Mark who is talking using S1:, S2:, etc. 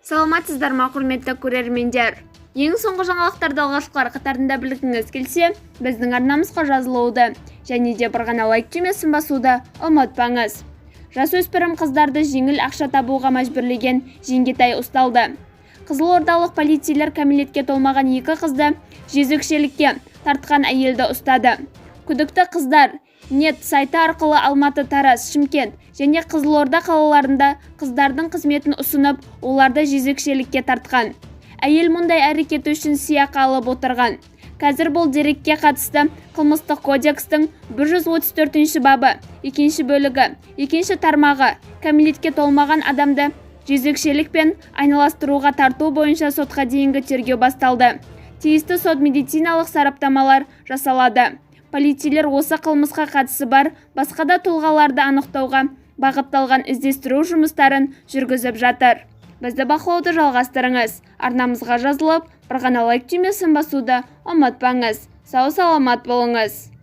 S1: Саламатсыздар ма, құрметті көрермендер! Ең соңғы жаңалықтарды алғашқылар қатарында білгіңіз келсе, біздің арнамызға жазылуды және де бір ғана лайк түймесін басуды ұмытпаңыз. Жасөспірім қыздарды жеңіл ақша табуға мәжбүрлеген жеңгетай ұсталды. Қызылордалық полицейлер кәмелетке толмаған екі қызды жезөкшелікке тартқан әйелді ұстады. Күдікті қыздар нет сайты арқылы Алматы, Тараз, Шымкент және Қызылорда қалаларында қыздардың қызметін ұсынып, оларды жезөкшелікке тартқан. Әйел мұндай әрекеті үшін сыйақы алып отырған. Қазір бұл дерекке қатысты Қылмыстық кодекстің 134 бабы, екінші бөлігі, екінші тармағы, кәмелетке толмаған адамды жезөкшелікпен айналыстыруға тарту бойынша сотқа дейінгі тергеу басталды. Тиісті сот медициналық сараптамалар жасалады. Полицейлер осы қылмысқа қатысы бар басқа да тұлғаларды анықтауға бағытталған іздестіру жұмыстарын жүргізіп жатыр. Бізді бақылауды жалғастырыңыз. Арнамызға жазылып, бір ғана лайк түймесін басуды ұмытпаңыз. Сау саламат болыңыз.